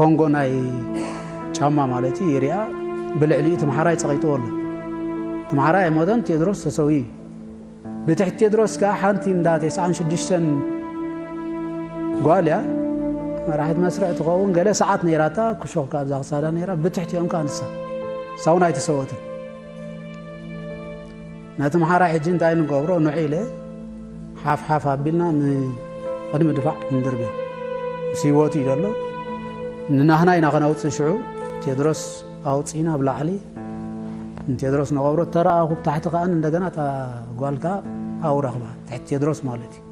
ኮንጎ ናይ ጫማ ማለት እዩ፣ ይርኣ። ብልዕሊኡ እቲ ምሓራይ ጸቒጥዎ ኣሎ። እቲ ምሓራይ ኣይሞተን፣ ቴድሮስ ተሰዊኡ እዩ። ብትሕቲ ቴድሮስ ከኣ ሓንቲ እንዳ ተስዓን ሽዱሽተን ጓል እያ። መራሒት መስርዕ ትኸውን፣ ገለ ሰዓት ነይራታ፣ ክሾኽ ካብዛ ክሳዳ ነይራ፣ ብትሕቲኦም ከኣ ንሳ። ንሳ እውን ኣይተሰወትን። ነቲ ምሓራይ ሕጂ እንታይ ንገብሮ? ንዑ ኢለ ሓፍ ሓፍ ኣቢልና ንቕድሚ ድፋዕ ንድርብዮ። ምስ ህይወቱ እዩ ዘሎ። ንናህና ኢና ከነውፅእ ሽዑ። ቴድሮስ ኣውፂእና ኣብ ላዕሊ ንቴድሮስ ንቐብሮ። ተረኣኹ ብታሕቲ ከኣ እንደገና እታ ጓል ከኣ ኣብኡ ረኽባ። ትሕቲ ቴድሮስ ማለት እዩ።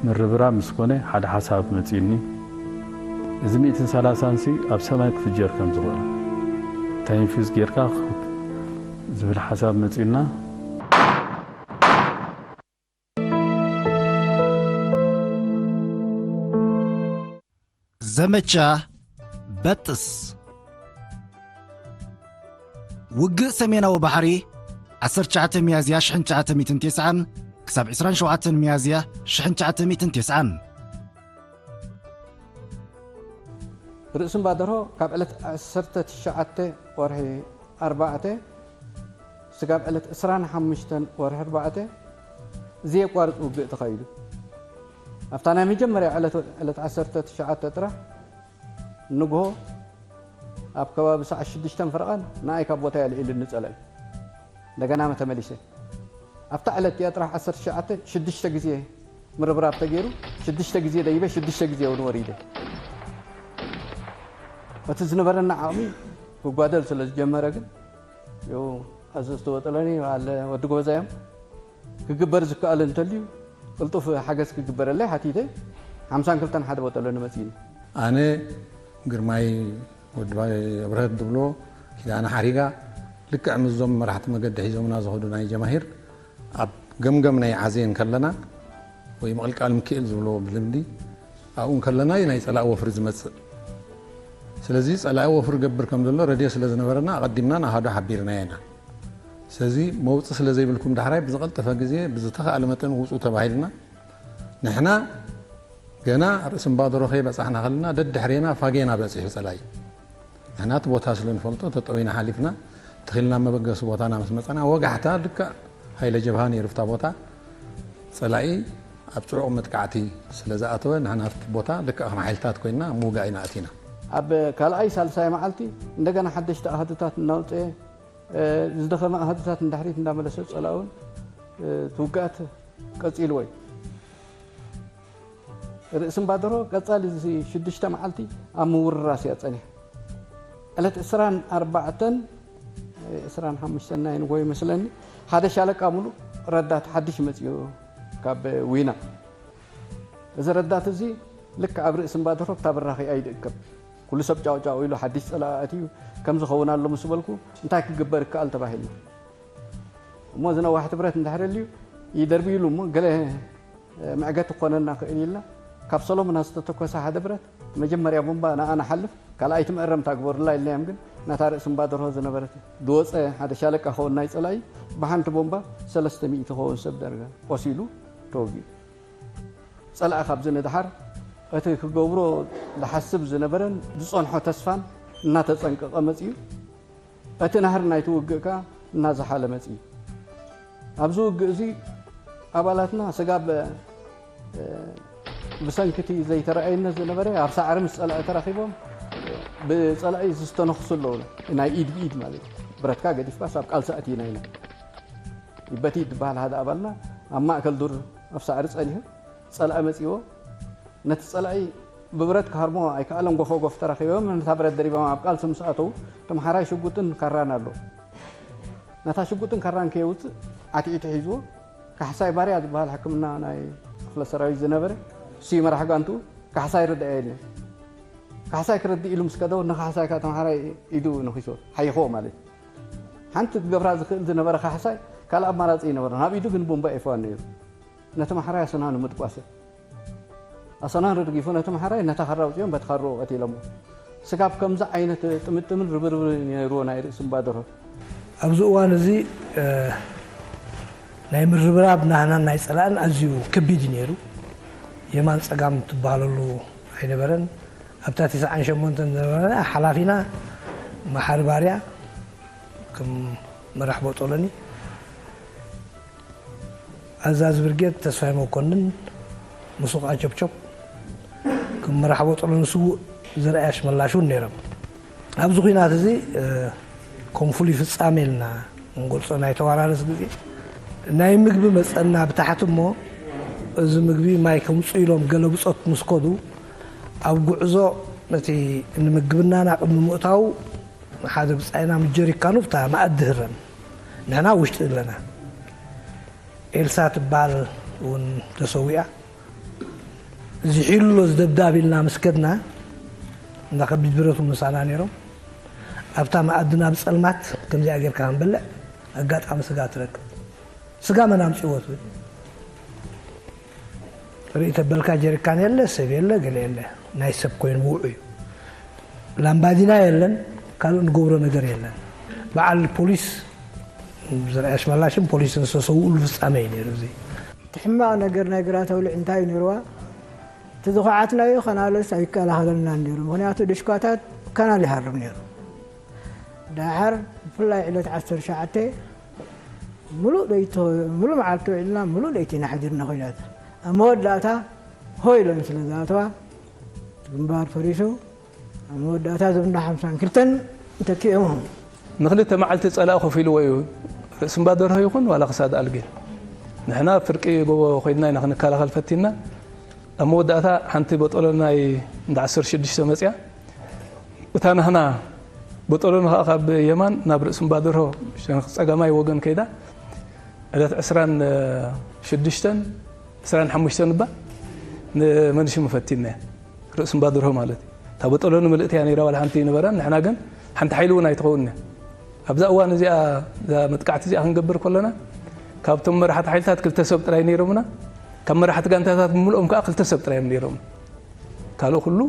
ምርብራብ ምስ ኮነ ሓደ ሓሳብ መጺኡኒ። እዚ ሚእትን ሰላሳን ሲ ኣብ ሰማይ ክፍጀር ከም ዝኽእል፣ እንታይ ኢንፊውዝ ጌርካ ዝብል ሓሳብ መጺኡና። ዘመቻ በጥስ። ውግእ ሰሜናዊ ባሕሪ ዓሰርተ ትሽዓተ ሚያዝያ ሽሕን ትሽዓተ ሚእትን ተስዓን ክሳብ ዕስራን ሸውዓተን ሚያዝያ ሽሕን ትሽዓተ ሚእትን ተስዓን። ርእሲ እምባ ደርሆ ካብ ዕለት ዓሰርተ ትሽዓተ ወርሒ ኣርባዕተ ስጋብ ዕለት ዕስራን ሓሙሽተን ወርሒ ኣርባዕተ ዘየቋርጽ ውግእ ተኻይዱ። ኣብታ ናይ መጀመርያ ዕለት ዕለት ዓሰርተ ትሽዓተ ጥራሕ ንግሆ ኣብ ከባቢ ሰዓት ሽዱሽተ ፈረቓን ንኣይ ካብ ቦታይ ኣልዒሉኒ ጸላኢ። እንደገና ተመሊሰ ኣብታ ዕለት እቲኣ ጥራሕ ዓሰርተ ትሽዓተ ሽዱሽተ ግዜ ምርብራብ ተገይሩ ሽዱሽተ ግዜ ደይበ ሽዱሽተ ግዜ እውን ወሪደ። እቲ ዝነበረና ዓቕሚ ክጓደል ስለ ዝጀመረ ግን ዮ ኣዘዝቲ ወጠለኒ ኣለ ወዲ ጎበዛዮም ክግበር ዝከኣል እንተልዩ ቅልጡፍ ሓገዝ ክግበረለይ ሓቲተ ሓምሳን ክልተን ሓደ ወጠለኒ መፅእኒ። ኣነ ግርማይ ወዲ ኣብርሀት ዝብሎ ኪዳነ ሓሪጋ ልክዕ ምስዞም መራሕቲ መገዲ ሒዞምና ዝኸዱ ናይ ጀማሂር ኣብ ገምገም ናይ ዓዜ እንከለና ወይ ምቕልቃል ምክኤል ዝብሎ ብልምዲ ኣብኡ እንከለና እዩ ናይ ፀላኢ ወፍሪ ዝመፅእ። ስለዚ ፀላኢ ወፍሪ ገብር ከም ዘሎ ረድዮ ስለ ዝነበረና ኣቐዲምና ንኣሃዱ ሓቢርናዮ ኢና። ስለዚ መውፂ ስለ ዘይብልኩም ዳሕራይ ብዝቐልጠፈ ግዜ ብዝተኻእለ መጠን ውፁ ተባሂልና ንሕና ገና ርእሲ እምባደሮ ከይበጻሕና ከለና ደድሕሬና ፋጌና በጺሑ ጸላኢ። ንሕና እቲ ቦታ ስለ ንፈልጦ ተጠዊና ሓሊፍና ትኺልና መበገሲ ቦታና ምስ መጻና ወጋሕታ ልክዕ ሃይለ ጀብሃ ነይሩ ፍታ ቦታ ጸላኢ ኣብ ጽዑቕ መጥቃዕቲ ስለ ዝኣተወ ንሕና ኣብቲ ቦታ ልክዕ ከም ሓይልታት ኮይንና ኣብ ምውጋእ ኢና ኣቲና። ኣብ ካልኣይ ሳልሳይ መዓልቲ እንደገና ሓደሽቲ ኣሃዱታት እናውፀኤ ዝደኸመ ኣሃዱታት ንድሕሪት እንዳመለሰ ጸላኢ እውን ትውጋኣት ቀጺልዎ እዩ። ርእሲ እምባደሮ ቀጻሊ እዚ ሽዱሽተ መዓልቲ ኣብ ምውርራስ እያ ጸኒሓ። ዕለት ዕስራን ኣርባዕተን ዕስራን ሓሙሽተን ናይ ንጎ ይመስለኒ ሓደ ሻለቃ ሙሉእ ረዳት ሓድሽ መጺኡ ካብ ዊና። እዚ ረዳት እዚ ልክዕ ኣብ ርእሲ እምባደሮ ኣብታ ብራኺ እዩ ዝእከብ። ኩሉ ሰብ ጫው ጫው ኢሉ ሓድሽ ጸላኢ ኣትዩ ከምዚ ኸውን ኣሎ ምስ በልኩ እንታይ ክግበር ይከኣል ተባሂልና። እሞ እዚ ነዋሕቲ ብረት እንድሕር ኣልዩ ይደርብይሉ እሞ ገለ መዕገቲ ክኾነና ክእል ኢልና ካብ ሰሎምና ዝተተኮሰ ሓደ ብረት መጀመርያ ቦምባ ንኣ ንሓልፍ ካልኣይቲ መእረምታ ግበሩላ ኢልናዮም ግን ነታ ርእሲ እምባ ደርሆ ዝነበረት ዝወፀ ሓደ ሻለቃ ክኸውን ናይ ፀላኢ ብሓንቲ ቦምባ ሰለስተ ሚእቲ ክኸውን ሰብ ዳርጋ ቆሲሉ ተወጊኡ። ፀላኢ ካብዚ ንደሓር እቲ ክገብሮ ዝሓስብ ዝነበረን ዝፀንሖ ተስፋን እናተፀንቀቐ መፂኡ። እቲ ናህሪ ናይቲ ውግእ ከኣ እናዘሓለ መጺኡ። ኣብዚ ውግእ እዚ ኣባላትና ስጋብ ብሰንኪ እቲ ዘይተረኣየነት ዝነበረ ኣብ ሳዕሪ ምስ ጸላኢ ተራኺቦም ብጸላኢ ዝተነኽሱ ኣለዉ። ናይ ኢድ ብኢድ ማለት እዩ። ብረትካ ገዲፍካስ ኣብ ቃልሲ ኣቲና ኢና። ይበቲ ዝበሃል ሓደ ኣባልና ኣብ ማእከል ዱር ኣብ ሳዕሪ ጸኒሑ ጸላኢ መጺዎ ነቲ ጸላኢ ብብረት ክሃርሞ ኣይከኣለን። ጎፎጎፍ ተራኺቦም ነታ ብረት ደሪቦም ኣብ ቃልሲ ምስ ኣተዉ፣ ተምሓራይ ሽጉጥን ካራን ኣሎ። ነታ ሽጉጥን ካራን ከየውጽእ ዓትዒቱ ሒዝዎ። ካሕሳይ ባርያ ዝበሃል ሕክምና ናይ ክፍለ ሰራዊት ዝነበረ፣ እሱ እዩ መራሕ ጋንትኡ። ካሕሳይ ይርድኣዮ የለን። ካሕሳይ ክረድእ ኢሉ ምስ ከደ፣ ንካሕሳይ ከኣ ተምሓራይ ኢዱ ነኺስዎ፣ ሓይኽዎ ማለት እዩ። ሓንቲ ክገብራ ዝኽእል ዝነበረ ካሕሳይ ካልእ ኣማራጺ ኣይነበሮን። ኣብ ኢዱ ግን ቦምባ ኤፍ ዋን ነይሩ። ነቲ ማሕራይ ኣሰና ንምድቋስ እዮም። ኣሰና ረድጊፉ ነቲ ማሕራይ ነታ ካራ ኣውጺኦም በቲ ካርኡ ቀቲሎሞ። ስጋብ ከምዚ ዓይነት ጥምጥምን ርብርብን ነይርዎ ናይ ርእሲ እምባ ደርሆ። ኣብዚ እዋን እዚ ናይ ምርብራብ ናህናን ናይ ጸላእን ኣዝዩ ከቢድ እዩ ነይሩ። የማን ጸጋም ትበሃለሉ ኣይነበረን። ኣብታ ትስዓን ሸሞንተን ዝነበረ ሓላፊና መሓሪ ባርያ ከም መራሕ ቦጦሎኒ፣ ኣዛዚ ብርጌድ ተስፋይ መኮንን፣ ምስኡ ከዓ ቸብቸብ፣ ከም መራሕ ቦጦሎኒ ስዉእ ዘርኣይ ኣሽመላሽ እውን ነይሮም። ኣብዚ ኲናት እዚ ከም ፍሉይ ፍጻሜ ኢልና እንገልጾ ናይ ተዋራረስ ግዜ ናይ ምግቢ መጸና ብታሕቲ እሞ፣ እዚ ምግቢ ማይ ከምጽኡ ኢሎም ገለ ብጾት ምስ ከዱ፣ ኣብ ጉዕዞ ነቲ ንምግብናና ቅድሚ ምእታዉ ሓደ ብጻይና ምስ ጀሪካኑ ኣብታ መኣዲ ህረም፣ ንሕና ውሽጢ ኣለና። ኤልሳ ትበሃል እውን ተሰዊኣ። ዝሒሉ ኣሎ እዚ ደብዳብ ኢልና ምስ ከድና፣ እንዳ ከቢድ ብረቱ ምሳና ነይሮም። ኣብታ መኣድና ብጸልማት ከምዚኣ ጌርካ ክንበልዕ ኣጋጣሚ ስጋ ትረክብ። ስጋ መን ኣምጺእዎ ትብል። ርኢ ተበልካ ጀሪካን የለ፣ ሰብ የለ፣ ገለ የለ። ናይ ሰብ ኮይኑ ብውዑ እዩ። ላምባዲና የለን፣ ካልእ ንገብሮ ነገር የለን። በዓል ፖሊስ ዘርኣይ ኣሽመላሽን ፖሊስን ዝተሰውኡሉ ፍጻመ እዩ ነይሩ እዚ። እቲ ሕማቕ ነገር ናይ ግራት ኣውሊዕ እንታይ እዩ ነይርዋ? እቲ ዝኹዓትናዮ ከናልስ ኣይከላኸለልናን ነይሩ። ምኽንያቱ ድሽኳታት ከናል ይሃርም ነይሩ። ደሓር ብፍላይ ዕለት ዓሰርተ ትሽዓተ ምሉእ ለይቲ፣ ምሉእ መዓልቲ ውዒልና ምሉእ ለይቲ ኢና ሓዲርና ኲናት። ኣብ መወዳእታ ሆ ኢለን ስለ ዝኣተዋ ግንባር ፈሪሱ ኣብ መወዳእታ ዝብና ሓምሳን ክልተን ተኪኦም። ንክልተ መዓልቲ ጸላኢ ኮፍ ኢልዎ እዩ። ርእሲ እምባ ደርሆ ይኹን ዋላ ክሳድ ኣልጌ። ንሕና ፍርቂ ጎቦ ኮይንና ኢና ክንከላኸል ፈቲንና። ኣብ መወዳእታ ሓንቲ ቦጦሎ ናይ እንዳ ዓሰርተ ሽዱሽተ መጽያ። እታ ናህና ቦጦሎኒ ከኣ ካብ የማን ናብ ርእሲ እምባ ደርሆ ሸነኽ ጸጋማይ ወገን ከይዳ ዕለት ዕስራን ሽዱሽተን ዕስራን ሓሙሽተን እባ ንመንሽም ፈቲና እያ። ርእሲ እምባ ደርሆ ማለት እዩ። እታ ቦጦሎኒ ምልእቲ እያ ነይራ፣ ዋላ ሓንቲ ኣይነበራን። ንሕና ግን ሓንቲ ሓይሊ እውን ኣይትኸውን እያ። ኣብዛ እዋን እዚኣ፣ እዛ መጥቃዕቲ እዚኣ ክንገብር ከለና ካብቶም መራሕቲ ሓይልታት ክልተ ሰብ ጥራይ ነይሮምና። ካብ መራሕቲ ጋንታታት ብምልኦም ከኣ ክልተ ሰብ ጥራይ እዮም ነይሮም። ካልእ ኩሉ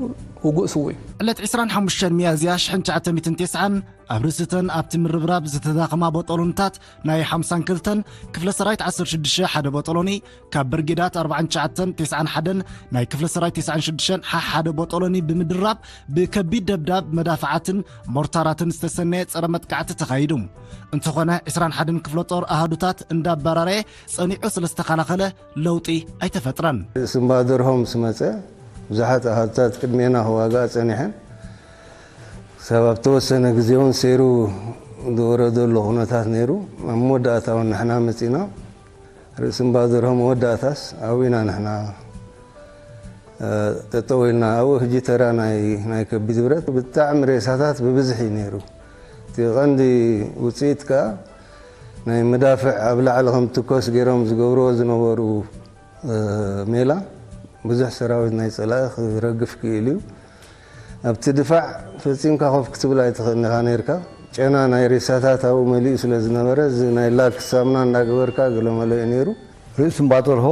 ውጉእ ስዉእ እዩ። ዕለት ዕስራን ሓሙሽተን ሚያዝያ ሽሕን ትሽዓተ ሚእትን ተስዓን ኣብ ርእሲ እተን ኣብቲ ምርብራብ ዝተዳኸማ ቦጦሎንታት ናይ ሓምሳን ክልተን ክፍለ ሰራዊት ዓሰርተ ሽዱሽተ ሓደ ቦጦሎኒ ካብ ብርጌዳት ኣርባዓን ትሽዓተን ተስዓን ሓደን ናይ ክፍለ ሰራዊት ተስዓን ሽዱሽተን ሓ ሓደ ቦጦሎኒ ብምድራብ ብከቢድ ደብዳብ መዳፍዓትን ሞርታራትን ዝተሰነየ ጸረ መጥቃዕቲ ተኻይዱ። እንተኾነ ዕስራን ሓደን ክፍለ ጦር ኣሃዱታት እንዳባራረየ ጸኒዑ ስለ ዝተኸላኸለ ለውጢ ኣይተፈጥረን። ርእሲ እምባ ደርሆ ምስ መጸ ብዙሓት ኣሃዱታት ቅድሜና ክዋግኣ ጸኒሐን። ክሳብ ኣብ ተወሰነ ግዜ እውን ሰይሩ ዝወረደሉ ኩነታት ነይሩ። ኣብ መወዳእታ እውን ንሕና መጺና። ርእሲ እምባ ደርሆ መወዳእታስ ኣብኡ ኢና ንሕና፣ እ፣ ጠጠው ኢልና። ኣብኡ ሕጂ ተራ ናይ፣ ናይ ከቢድ ብረት ብጣዕሚ ሬሳታት ብብዝሒ እዩ ነይሩ። እቲ ቀንዲ ውጽኢት ከኣ ናይ መዳፍዕ ኣብ ላዕሊ ከም ትኮስ ገይሮም ዝገብርዎ ዝነበሩ፣ እ፣ ሜላ ብዙሕ ሰራዊት ናይ ጸላኢ ክረግፍ ክኢሉ እዩ። ኣብቲ ድፋዕ ፈጺምካ ኮፍ ክትብል ኣይትኽእልን ኢኻ ነይርካ። ጨና ናይ ሬሳታት ኣብኡ መሊኡ ስለ ዝነበረ፣ እዚ ናይ ላክስ ሳሙና እንዳገበርካ ገለ መለ እዩ ነይሩ። ርእሲ እምባ ደርሆ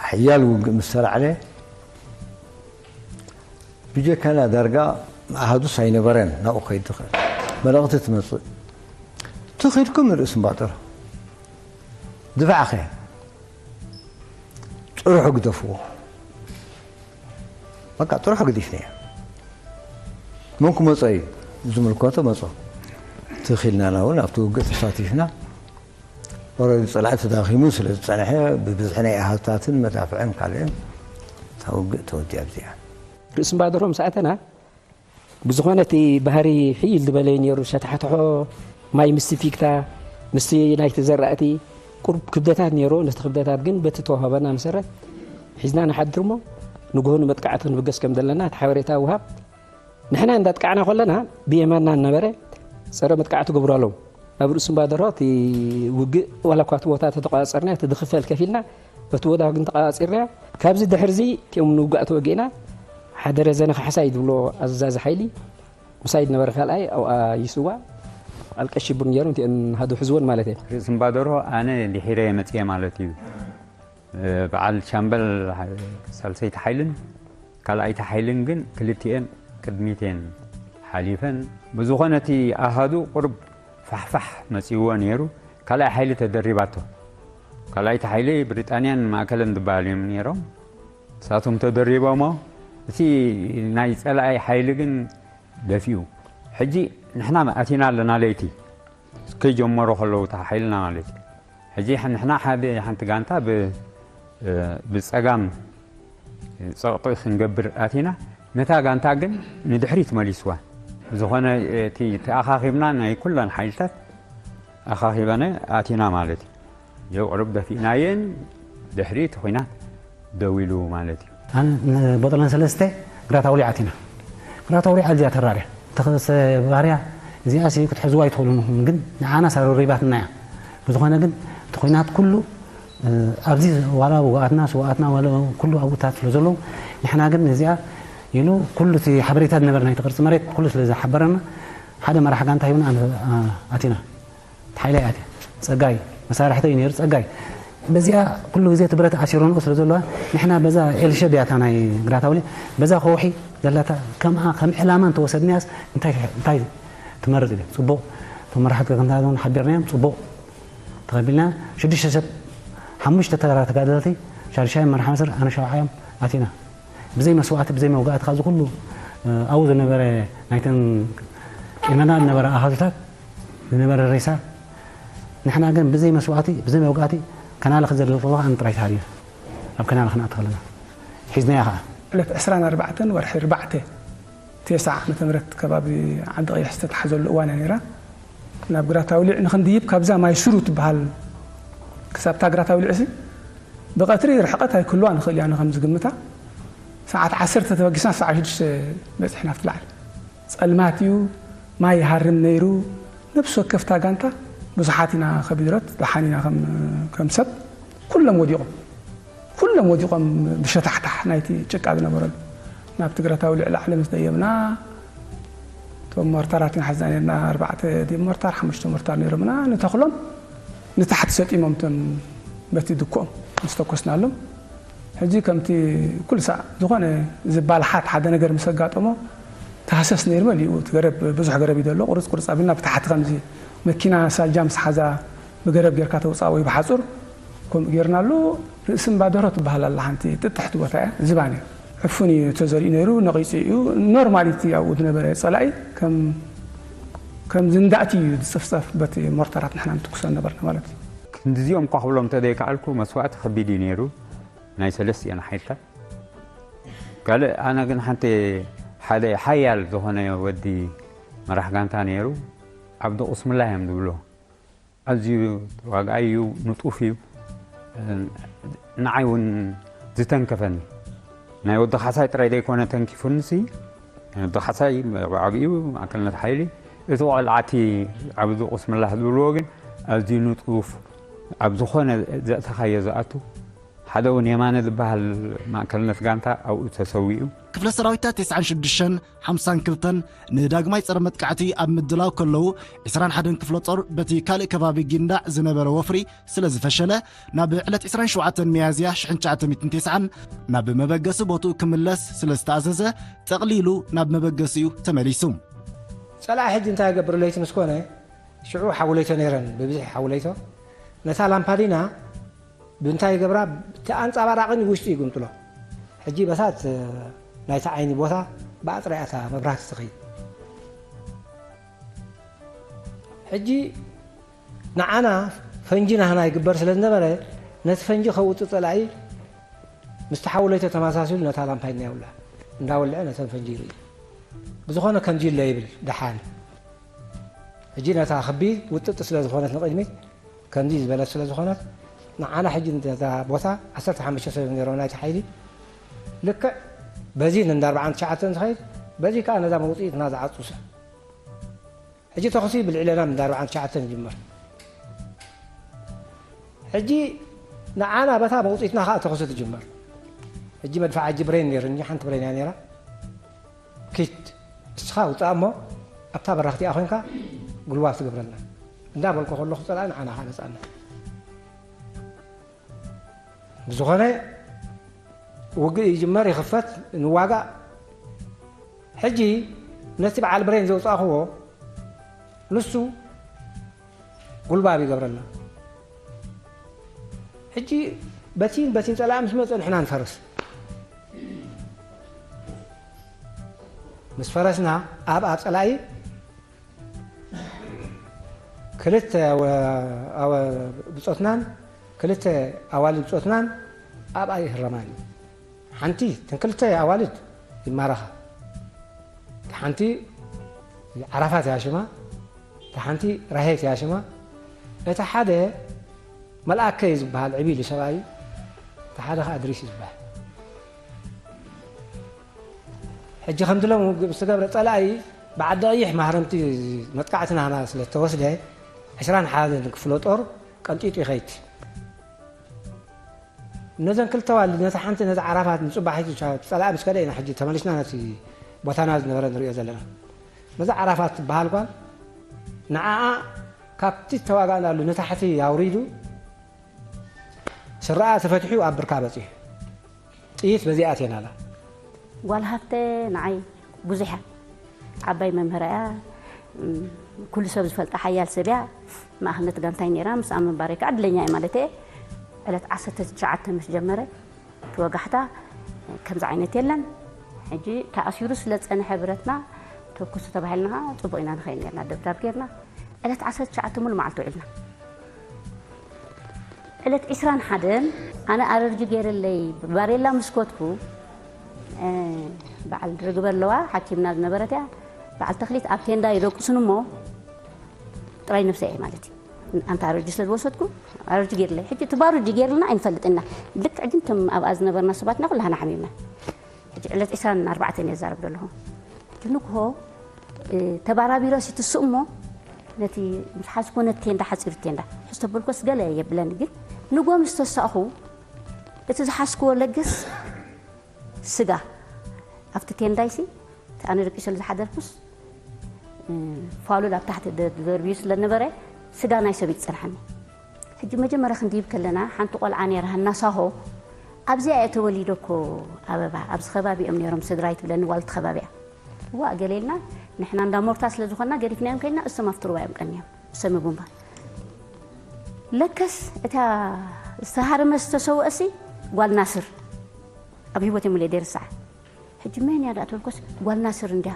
ሓያል ውግእ ምስ ተላዕለ፣ ብጀካና ዳርጋ ኣሃዱስ ኣይነበረን ናብኡ ከይድ ዝኽእል። መልእኽቲ ትመጽእ፣ ትኺድኩም ርእሲ እምባ ደርሆ ድፋዕኸ ጥርሑ ግደፍዎ። በቃ ጥርሑ ግዲፍናዮ። መን ክመጾ እዩ? ዝምልከቶ መጾ። ትኺልናና እውን ኣብቲ ውግእ ተሳቲፍና። ኦረዲ ጸላኢ ተዳኺሙ ስለ ዝጸንሐ፣ ብብዝሒ ናይ ኣሃዱታትን መዳፍዕን ካልእን እታ ውግእ ተወዲኣ ኣብዚኣ። ርእሲ እምባ ደርሆ ምስ ኣተና፣ ብዝኾነ እቲ ባህሪ ሕይል ዝበለ እዩ ነይሩ። ሸታሕትሖ ማይ ምስቲ ፊግታ፣ ምስቲ ናይቲ ዘራእቲ ቁሩብ ክብደታት ነይሩ። ነቲ ክብደታት ግን በቲ ተዋህበና መሰረት ሒዝና ንሓድር እሞ፣ ንግሆ ንመጥቃዕቲ ክንብገስ ከም ዘለና እቲ ሓበሬታ ውሃብ። ንሕና እንዳጥቃዕና ከለና ብየማንና እናበረ ጸረ መጥቃዕቲ ገብሩ ኣለዉ። ኣብ ርእሲ እምባ ደርሆ እቲ ውግእ፣ ዋላ እኳ እቲ ቦታ ተተቋጻጸርና፣ እቲ ዝኽፈል ከፊልና፣ በቲ ቦታ ግን ተቋጻጺርና። ካብዚ ድሕርዚ እቲኦም ንውጋእ ተወጊእና፣ ሓደ ረዘነ ካሕሳይ ዝብሎ ኣዛዚ ሓይሊ ምሳይ ዝነበረ ካልኣይ ኣብኣ ይስዋእ። ኣልቀሽ ሽቡር ነይሩ፣ እቲአን ሃዱ ሕዝወን ማለት እየ። ርእሲ እምባ ደርሆ ኣነ ድሒረ እየ መጽየ ማለት እዩ። በዓል ሻምበል ሳልሰይቲ ሓይልን ካልኣይቲ ሓይልን ግን ክልቲኤን ቅድሚት እየን ሓሊፈን። ብዝኾነ እቲ ኣሃዱ ቁሩብ ፋሕፋሕ መጺእዎ ነይሩ። ካልኣይ ሓይሊ ተደሪባቶ። ካልኣይቲ ሓይሊ ብሪጣንያን ማእከለን ዝበሃል እዮም ነይሮም። ንሳቶም ተደሪቦሞ እቲ ናይ ጸላኢ ሓይሊ ግን ደፊኡ። ሕጂ ንሕና ኣቲና ኣለና ለይቲ። ከይጀመሩ ከለዉ እታ ሓይልና ማለት እዩ። ሕጂ ንሕና ሓደ ሓንቲ ጋንታ ብ-፣ ብጸጋም ጸቕጢ ክንገብር ኣቲና፣ ነታ ጋንታ ግን ንድሕሪት መሊስዋ። ዝኾነ እቲ ተኣኻኺብና ናይ ኩለን ሓይልታት ኣኻኺበነ ኣቲና ማለት እዩ። የውዕሩብ ደፊእናየን ድሕሪ እቲ ኹናት ደው ኢሉ ማለት እዩ። ኣነ ንቦጠለን ሰለስተ ግራት ኣውሊዕ ኣቲና። ግራት ኣውሊዕ ኣዝያ ተራርያ። ተኸሰ ባርያ እዚኣሲ ክትሕዝዋ ኣይትኽእሉን ኢኹም፣ ግን ንዓና ሳሮሪባትና እያ። ብዝኾነ ግን እቲ ኹናት ኩሉ፣ እ፣ ኣብዚ ዋላ ውግኣትና፣ ስውኣትና ዋላ ኩሉ ኣብኡታት ስለ ዘለዉ፣ ንሕና ግን ነዚኣ ኢሉ ኩሉ እቲ ሓበሬታ ዝነበረ ናይቲ ቅርጺ መሬት ኩሉ ስለ ዝሓበረና፣ ሓደ መራሕ ጋንታ ሂብና ኣነ-፣ ኣ-፣ ኣቲና። ሓይላይ ኣትያ። ጸጋይ፣ መሳርሕተይ ነይሩ ጸጋይ። በዚኣ ኩሉ ግዜ እቲ ብረት ኣሲሮንኦ ስለ ዘለዋ፣ ንሕና በዛ ኤልሸብ እያ እታ ናይ ግራት ኣውሊዕ፣ በዛ ከውሒ ዘላታ ከምኣ ከም ዕላማ እንተወሰድናያስ እንታይ፣ እንታይ ትመርጽ ኢለ። ጽቡቕ፣ እቶም መራሕቲ ጋንታ እውን ሓቢርናዮም፣ ጽቡቕ ተቐቢልና። ሽዱሽተ ሰብ፣ ሓሙሽተ ተራ ተጋደልቲ፣ ሻድሻይ መርሓ መስር፣ ኣነ ሻውዓዮም ኣቲና። ብዘይ መስዋእቲ፣ ብዘይ መውጋእቲ፣ ካብዚ ኩሉ፣ እ፣ ኣብኡ ዝነበረ ናይተን ቂመና ዝነበረ ኣሃዱታት፣ ዝነበረ ሬሳ፣ ንሕና ግን ብዘይ መስዋእቲ፣ ብዘይ መውጋእቲ፣ ከናለ ክዘለል ከለኹ ኣነ ጥራይ ተሃድዩ። ኣብ ከናለ ክንኣቱ ከለና። ሒዝናያ ኸኣ። ዕለት ዕስራን ኣርባዕተን ወርሒ ኣርባዕተ፣ ተስዓ ዓመተ ምህረት ከባቢ ዓዲ ቀይሕ ዝተታሕዘሉ እዋን እያ ነይራ። ናብ ግራት ኣውሊዕ ንኽንድይብ ካብዛ ማይ ሱሩ ትበሃል ክሳብ እታ ግራት ኣውሊዕ ሲ ብቐትሪ ርሕቐት ኣይክህልዋ ንኽእል ኢና ከም ዝግምታ። ሰዓት ዓሰርተ ተበጊስና ሰዓት ሽዱሽተ በጺሕና ኣብቲ ላዕሊ። ጸልማት እዩ፣ ማይ ይሃርም ነይሩ። ነፍሲ ወከፍታ ጋንታ ብዙሓት ኢና ከቢድረት፣ ደሓን ኢና ከም፣ ከም ሰብ። ኩሎም ወዲቖም። ኩሎም ወዲቖም ብሸታሕታሕ ናይቲ ጭቃ ዝነበረሉ። ናብቲ ግራት ኣውሊዕ ላዕሊ ምስ ደየብና፣ እቶም ሞርታራት ኢና ሓዝና ነርና፣ ኣርባዕተ ድዮም ሞርታር፣ ሓሙሽተ ሞርታር ነይሮምና፣ ንተኽሎም ንታሕቲ ሰጢሞም እቶም በቲ ድኮኦም ምስ ተኮስናሎም። ሕጂ ከምቲ ኩሉ ሳዕ ዝኾነ ዝባልሓት ሓደ ነገር ምስ ኣጋጠሞ፣ ተሃሰስ ነይሩ መሊኡ፣ እቲ ገረብ፣ ብዙሕ ገረብ እዩ ዘሎ፣ ቁርጽ ቁርጽ ኣቢልና ብታሕቲ ከምዚ መኪና ሳጃ ምስ ሓዛ ብገረብ ጌርካ ተውፅኣ ወይ ብሓፁር ከምኡ ጌርናሉ። ርእሲ እምባ ደሮ ትበሃል ኣላ ሓንቲ ጥጥሕቲ ቦታ እያ፣ ዝባን እዩ። ዕፉን እዩ ተዘሪኡ ነይሩ፣ ነቒፁ እዩ። ኖርማሊቲ ኣብኡ ዝነበረ ፀላኢ ከም፣ ከም ዝንዳእቲ እዩ ዝፅፍፀፍ በቲ ሞርተራት ንሕና ንትኩሶ ነበርና ማለት እዩ። ክንድዚኦም እኳ ክብሎም እንተዘይከኣልኩ መስዋእቲ ከቢድ እዩ ነይሩ ናይ ሰለስቲኦን ሓይልታት። ካልእ ኣነ ግን ሓንቲ ሓደ ሓያል ዝኾነ ወዲ መራሕ ጋንታ ነይሩ፣ ዓብዲ ቁስምላ እዮም ዝብሎ። ኣዝዩ ተዋጋኣይ እዩ፣ ንጡፍ እዩ። ንዓይ እውን ዝተንከፈኒ ናይ ወዲ ካሕሳይ ጥራይ ዘይኮነ ተንኪፉንሲ፣ ናይ ወዲ ካሕሳይ ብዓብኡ ማእከልነት ሓይሊ፣ እቲ ቆልዓ እቲ ዓብዱ ቁስምላህ ዝብልዎ ግን ኣዝዩ ንጡፍ፣ ኣብ ዝኾነ ዘእተኻዮ ዝኣቱ። ሓደ እውን የማነ ዝበሃል ማእከልነት ጋንታ ኣብኡ ተሰዊኡ። ክፍለ ሰራዊታት ተስዓን ሽዱሽተን ሓምሳን ክልተን ንዳግማይ ጸረ መጥቃዕቲ ኣብ ምድላው ከለዉ፣ ዕስራን ሓደን ክፍለ ጦር በቲ ካልእ ከባቢ ጊንዳዕ ዝነበረ ወፍሪ ስለ ዝፈሸለ፣ ናብ ዕለት ዕስራን ሸውዓተን ሚያዝያ ሽሕን ትሽዓተ ሚእትን ተስዓን ናብ መበገሲ ቦትኡ ክምለስ ስለ ዝተኣዘዘ፣ ጠቕሊሉ ናብ መበገሲኡ ተመሊሱ። ጸላኢ ሕጂ እንታይ ይገብር? ለይቲ ምስ ኮነ፣ ሽዑ ሓውለይቶ ነይረን፣ ብብዝሒ ሓውለይቶ። ነታ ላምፓዲና ብምንታይ ይገብራ? ብቲ ኣንጻባራቕን ውሽጢ ይግምጥሎ። ሕጂ በታት ናይቲ ዓይኒ ቦታ ብኣጥራያታ መብራህቲ ትኸይድ። ሕጂ ንዓና ፈንጂ ናህና ይግበር ስለ ዝነበረ፣ ነቲ ፈንጂ ከውጽእ ጸላኢ ምስቲ ሓውለይቶ ተመሳሲሉ ነታ ላምፓዲና የውላ። እንዳወልዐ ነተን ፈንጂ ይርኢ። ብዝኾነ ከምዚ ኢለ ይብል ደሓን። ሕጂ ነታ ክቢ ውጥጥ ስለ ዝኾነት ንቕድሚት፣ ከምዚ ዝበለት ስለ ዝኾነት፣ ንዓና ሕጂ ነዛ ቦታ ዓሰርተ ሓሙሽተ ሰብ ነይሮም ናይቲ ሓይሊ። ልክዕ በዚ እንዳ ኣርባዓን ትሽዓተን ዝኸይድ፣ በዚ ከኣ ነዛ መውጽኢትና ዝዓጹ ሰብ። ሕጂ ተኹሲ ብልዕለና እንዳ ኣርባዓን ትሽዓተን ይጅመር። ሕጂ ንዓና በታ መውጽኢትና ከኣ ተኹሲ ትጅመር። ሕጂ መድፍዓ ሕጂ ብሬን ነይርኒ፣ ሓንቲ ብሬን እያ ነይራ። ኪድ፣ ንስኻ ውጻእ እሞ ኣብታ በራኽቲኣ ኮይንካ ጉልባብ ትገብረልና። እንዳበልኩ ከለኹ ጸላኢ ንዓና ከኣ ነጻና። ብዝኾነ ውግእ ይጅመር፣ ይኽፈት፣ ንዋጋእ። ሕጂ ነቲ በዓል ብሬን ዘውጻእኽዎ ንሱ ጉልባብ ይገብረልና። ሕጂ በቲን በቲን ጸላኢ ምስ መጸ ንሕና ንፈርስ። ምስ ፈረስና ኣብ ኣብ ጸላኢ ክልተ ኣወ- ኣወ- ብጾትናን ክልተ ኣዋልድ ብጾትናን ኣብኣ ይህረማን እዩ። ሓንቲ እተን ክልተ ኣዋልድ ይማረኻ። እታ ሓንቲ ዓራፋት እያ ሽማ፣ እታ ሓንቲ ራሄት እያ ሽማ። እቲ ሓደ መልኣከ እዩ ዝበሃል፣ ዕብይ ኢሉ ሰብኣይ እዩ። እቲ ሓደ ኸዓ ድሪስ እዩ ዝበሃል። ሕጂ ከምዚ ሎም ዝተገብረ ጸላኢ ብዓዲ ቀይሕ ማህረምቲ መጥቃዕቲ ናህና ስለ ዝተወስደ ዕስራን ሓደን ክፍለ ጦር ቀንጢጡ ይኸይድ። ነዘን ክልተ ዋልድ ነቲ ሓንቲ ነዚ ዓራፋት ንጽባሒቱ ቻ- ጸላኢ ምስ ከደ ኢና ሕጂ ተመሊስና ነቲ ቦታና ዝነበረ ንሪኦ ዘለና። ነዛ ዓራፋት ትበሃል ጓል ንዓኣ ካብቲ ዝተዋጋእናሉ ንታሕቲ ኣውሪዱ ስረኣ ተፈትሑ ኣብ ብርካ በጺሑ። ጥይት በዚኣ ኣትየናላ። ጓል ሃፍተ ንዓይ ብዙሕ እያ። ዓባይ መምህር እያ። እም፣ ኩሉ ሰብ ዝፈልጣ ሓያል ሰብ እያ። ማእኸል ነቲ ጋንታይ ነይራ። ምስኣ ምንባረይ ከዓ ዕድለኛ እየ ማለት እየ። ዕለት ዓሰርተ ትሽዓተ ምስ ጀመረ እቲ ወጋሕታ ከምዚ ዓይነት የለን። ሕጂ ተኣሲሩ ስለ ዝጸንሐ ብረትና ተኩሱ ተባሂልና ከዓ ጽቡቕ ኢና ንኸይድ ነርና። ደብዳብ ጌርና ዕለት ዓሰርተ ትሽዓተ ሙሉ መዓልቲ ውዒልና። ዕለት ዕስራን ሓደን ኣነ ኣለርጂ ገይረለይ ባሬላ ምስ ኮትኩ፣ እ፣ በዓል ርግበ ኣለዋ፣ ሓኪምና ዝነበረት እያ። በዓል ተኽሊት ኣብ ቴንዳ ይደቅሱን እሞ ጥራይ ነብሰ እየ ማለት እዩ። ኣንታ ኣለርጂ ስለ ዝወሰድኩ ኣለርጂ ገይርለይ። ሕጂ እቲ ባሩድ ገይርልና ኣይንፈልጥና። ልክዕ ግን እቶም ኣብኣ ዝነበርና ሰባትና ኩላህና ሓሚምና። ሕጂ ዕለት ዕስራን ኣርባዕተን እየ ዝዛረብ ዘለኹ። እቲ ንግሆ፣ እ፣ ተባራቢረሲ ትስእ እሞ ነቲ ምስ ሓዝኮ ነቲ ቴንዳ ሓፂሩ ቴንዳ ሕዝቶ በልኮስ ገለ የብለኒ። ግን ንግሆ ምስ ተሳእኹ እቲ ዝሓዝክዎ ለገስ ስጋ ኣብቲ ቴንዳይሲ እቲ ኣነ ደቂሰሉ ዝሓደርኩስ፣ እ፣ ፋሉል ኣብ ታሕቲ ደ- ደርብዩ ስለ ነበረ ስጋ ናይ ሰብ ይጸንሓኒ። ሕጂ መጀመርያ ክንድይብ ከለና ሓንቲ ቆልዓ ነይራ ሃና ሳሆ ኣብዚኣ እየ ተወሊደ እኮ ኣበባ ኣብዚ ከባቢ እዮም ነይሮም ስድራይ ትብለኒ ጓል እቲ ከባቢ እያ። ዋእ ገለ ኢልና ንሕና እንዳ ሞርታ ስለ ዝኾንና ገዲፍናዮም ከይድና እሶም ኣብቲ ሩባ እዮም ቀንዮም እሶም ይቡምባ። ለከስ እታ ዝተሃርመ ዝተሰውአሲ ጓል ናስር ኣብ ህይወት የምለ ደርሳ ሕጂ መን እያ ደኣ ተበልኮስ ጓል ናስር እንድያ።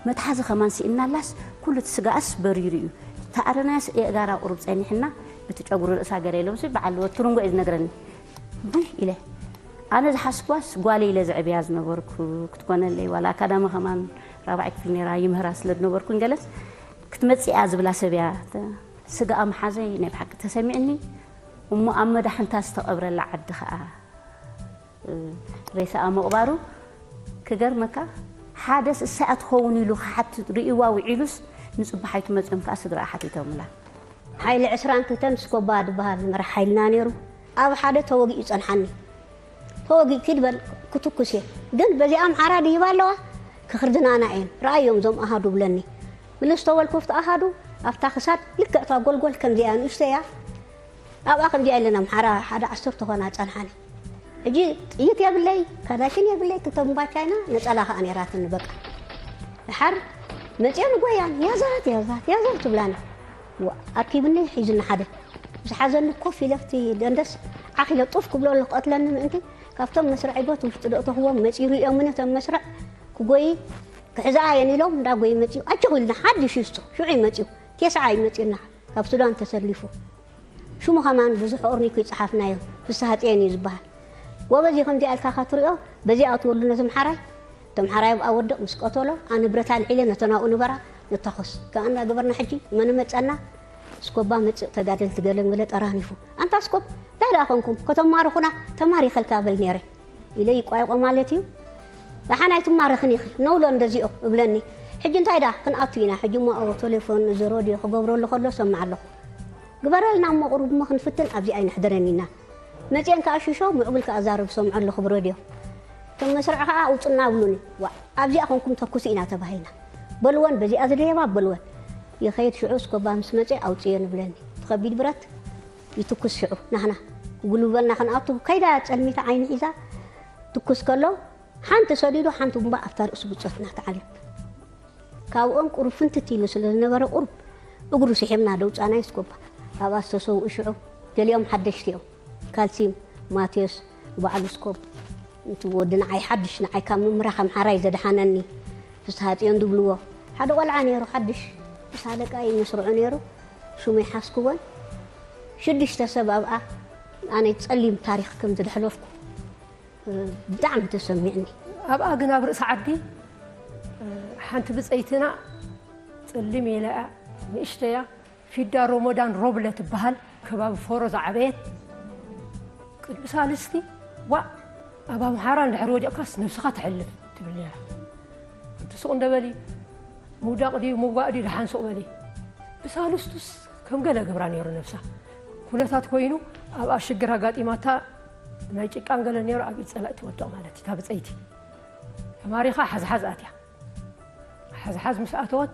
መትሓዚ ከማን ስኢናላስ ኩሉ እቲ ስጋኣስ በሪሩ እዩ። ተኣረናያስ የእጋራ ቁሩብ ጸኒሕና እቲ ጨጉሪ ርእሳ ገለ ኢሎምሲ በዓል ወትሩ እንጎ እዩ ዝነግረኒ። ቡይ ኢለ ኣነ ዝሓስኳስ ጓለ ኢለ ዘዕብያ ዝነበርኩ ክትኮነለይ ዋላ ኣካዳሚ ከማን ራብዓይ ክፍል ነይራ ይምህራ ስለ ዝነበርኩ ገለስ ክትመጽእ እያ ዝብላ ሰብ እያ። ስጋኣ መሓዘይ ናይ ብሓቂ ተሰሚዕኒ። እሞ ኣብ መዳሕንታ ዝተቐብረላ ዓዲ ኸኣ ሬሳኣ ምቕባሩ ክገርመካ፣ ሓደስ እሳኣ ትኸውን ኢሉ ክሓትት ርእይዋ ውዒሉስ ንጽባሓይቱ መጺኦም ከኣ ስድራኣ ሓቲቶምላ። ሓይሊ ዕስራን ክልተን ስኮባ ዝበሃል መራሕ ሓይልና ነይሩ። ኣብ ሓደ ተወጊኡ ጸንሓኒ። ተወጊእ ኪድ በል ክትኩስ እየ። ግን በዚኣ ኣምሓራ ድይባ ኣለዋ ክኽርድናና እየን። ረኣዮም እዞም ኣሃዱ ብለኒ። ምልስ ተበልኩ ኣብቲ ኣሃዱ ኣብታ ክሳድ ልክዕታ ጎልጎል ከምዚኣ ንእሽቶ እያ። ኣብኣ ከምዚኣ ኢለን ኣምሓራ ሓደ ዓሰርተ ኾና ጸንሓኒ። ሕጂ ጥይት የብለይ፣ ካዳሽን የብለይ፣ ክልተ ቡምባ ቻይና ነጸላ ከኣ ነይራትኒ በቃ። ድሓር መጺኦም ጎያን ያዛት ያዛት ያዛት ትብላኒ። ዋ፣ ኣርኪብኒ ሒዝኒ ሓደ። ምስ ሓዘኒ ኮፍ ኢለ ኣብቲ ደንደስ ዓኺለ ጡፍ ክብሎ ኣለኹ ቀትለኒ ምእንቲ ካብቶም መስርዕ ጎት ውሽጢ ዶ እተኽዎም መጺኡ ርእዮምኒ እቶም መስርዕ ክጎይ ክሕዝኣ እየን ኢሎም እንዳ ጎይ መጺኡ ኣጆኹ ኢልና ሓድሽ እዩ እሱ ሽዑ እዩ መጺኡ። ቴስዓ እዩ መጺኡና ካብ ሱዳን ተሰሊፉ። ሽሙ ከማን ብዙሕ ኦርኒኩ ይጸሓፍናዮ፣ ፍስሃጽዮን እዩ ዝበሃል። ጎበዝ እዩ ከምዚኣ ኢልካ ከትሪኦ፣ በዚኣ እትወሉ ነቲ ምሓራይ፣ እቶም ሓራይ ኣብኣ ወድቕ ምስ ቀተሎ፣ ኣነ ብረት ኣልዒለ ነተን ኣብኡ ንበራ ንታኾስ። ከምኣ እናገበርና ሕጂ መን መጸና? ስኮባ መጽእ ተጋደልቲ ገለ ገለ ጠራኒፉ። ኣንታ ስኮብ፣ እንታይ ደኣ ኾንኩም? ከተማርኹና ተማሪኸልካ በል ነይረ። ኢለ ይቋይቆ ማለት እዩ። ደሓን ኣይትማረኽን ኢኺ፣ ነውሎ እንደዚኦ እብለኒ። ሕጂ እንታይ ደኣ ክንኣቱ ኢና፣ ሕጂ እሞ ኣብኡ ቴሌፎን እዚ ሮድዮ ክገብረሉ ከሎ ሰምዕ ኣለኹ። ግበረልና እሞ ቁሩብ እሞ ክንፍትን ኣብዚ ኣይንሕደረን ኢና። መጺአን ከኣ ሽሾ ምዕቡል ከኣ ዛረብ ሰምዖ ኣለኹ ብረድዮ። እቶም መስርዕ ከኣ ኣውጽና ኣብሉኒ። ዋእ ኣብዚኣ ኮንኩም ተኩሱ ኢና ተባሂልና። በልወን በዚኣ ዝደየባ በልወን። ይኸይድ ሽዑ ስኮባ ምስ መጸ ኣውጽዮ ንብለኒ። እቲ ከቢድ ብረት ይትኩስ ሽዑ ናህና ክጉልበና ክንኣቱ ከይዳ ጸልሚታ ዓይኒ ሒዛ ትኩስ ከሎ ሓንቲ ሰዲዱ ሓንቲ ቡምባ ኣብታ ርእሱ ብጾትና ትዓልብ። ካብኦም ቁሩብ ፍንትት ኢሉ ስለ ዝነበረ ቁሩብ እግሩ ስሒብና ደውጻና ይስኮባ ኣብኣ ዝተሰውኡ ሽዑ ገሊኦም ሓደሽቲ እዮም። ካልሲም ማቴዎስ ባዕሉ ስኮብ እቲ ወዲ ንዓይ ሓድሽ ንዓይ ካብ ምምራኽ ኣምሓራይ ዘድሓነኒ ፍስሃ ጽዮን ዝብልዎ ሓደ ቆልዓ ነይሩ፣ ሓድሽ ምስ ኣለቃ እዩ መስርዑ ነይሩ። ሽሙ ይሓስክዎን ሽዱሽተ ሰብ ኣብኣ ኣነ ጸሊም ታሪኽ ከም ዝደሕለፍኩ ብጣዕሚ ተሰሚዕኒ። ኣብኣ ግን ኣብ ርእሲ ዓዲ ሓንቲ ብጸይትና ጸሊም ኢላ እያ፣ ንእሽተያ ፊዳ ሮሞዳን ሮብለ ትበሃል፣ ከባቢ ፎሮ ዝዓበየት። ቅድሚ ሳልስቲ፣ ዋእ፣ ኣብ ኣምሓራ እንድሕር ወዲቕካስ ነብስኻ ተሕልፍ ትብል ነይራ። እቲ ሱቕ እንደ በሊ፣ ምውዳቕ ድዩ ምዋእ ድዩ፣ ደሓን ሱቕ በሊ። ብሳልስቱስ ከም ገለ ገብራ ነይሩ ነብሳ። ኩነታት ኮይኑ ኣብኣ ሽግር ኣጋጢማታ፣ ናይ ጭቃን ገለ ነይሩ፣ ኣብ ኢድ ጸላኢ ትወድቕ ማለት እዩ። እታ ብጸይቲ ተማሪኻ ሓዝሓዝ ኣትያ። ሓዝሓዝ ምስ ኣተወት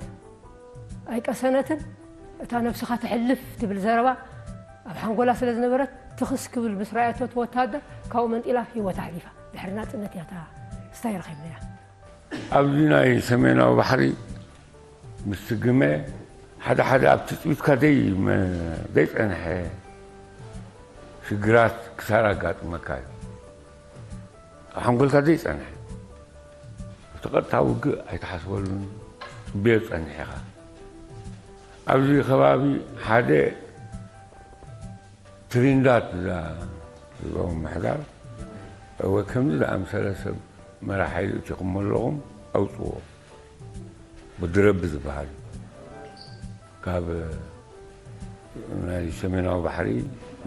ኣይቀሰነትን። እታ ነብስኻ ተሕልፍ ትብል ዘረባ ኣብ ሓንጎላ ስለ ዝነበረት፣ ትኽስ ክብል ምስ ረኣየቶ እቲ ወታደር፣ ካብኡ መንጢላ ህይወታ ኣሕሊፋ። ድሕሪ ናጽነት እያ እታ ስታይ ረኺብናያ። ኣብዚ ናይ ሰሜናዊ ባሕሪ ምስ ትግመ ሓደ ሓደ ኣብ ትጽቢትካ ደይ-፣ መ-፣ ዘይጸንሐ ሽግራት ክሳራ ኣጋጥመካ እዩ። ኣብ ሓንጎልካ ዘይጸንሐ፣ እቲ ቀጥታ ውግእ ኣይትሓስበሉን፣ ጽበዮ ትጸንሕ ኢኻ። ኣብዚ ከባቢ ሓደ ትሪንዳድ ዝብሎም ምሕዳር፣ እወ፣ ከምዚ ዝኣምሰለ ሰብ መራሕ ሓይሊ እቲኹም ኣለኹም፣ ኣውጽዎ። ወዲ ረቢ ዝበሃል ካብ ናይ ሰሜናዊ ባሕሪ